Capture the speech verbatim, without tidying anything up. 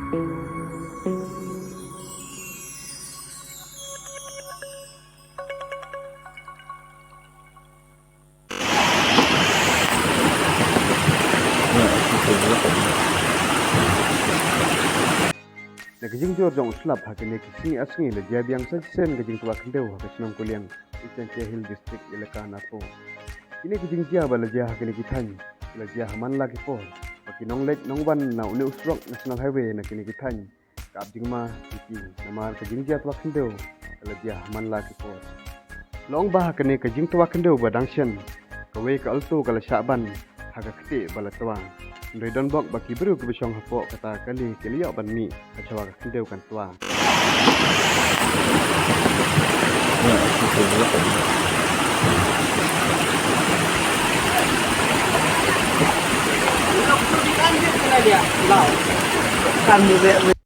Na ka jingjur jong u slap ha kine ki sngi ar sngi la jia biang sa shisien ka jingtwa khyndew ha ka shnong Kuliang, East Jaiñtia Hills District, elaka Narpuh. Kine ki jingjia ba la jia ha kine ki thaiñ ki la jia ha man la ki por, ba ki nongleit nongwan na une u surok National Highway na kine ki thaiñ ka ap jingma ïa ki, namar ka jingjia twa khyndew ka la jia ha man la ki por. La ong ba ha kane ka jingtwa khyndew ba dang shen, kawei ka Alto ka la shah ban ha ka ktieh ba la twa. Hynrei don bok ba ki briew kiba shong hapoh kata ka kali ki la ïoh ban mih ha shawa ka khyndew kan twa.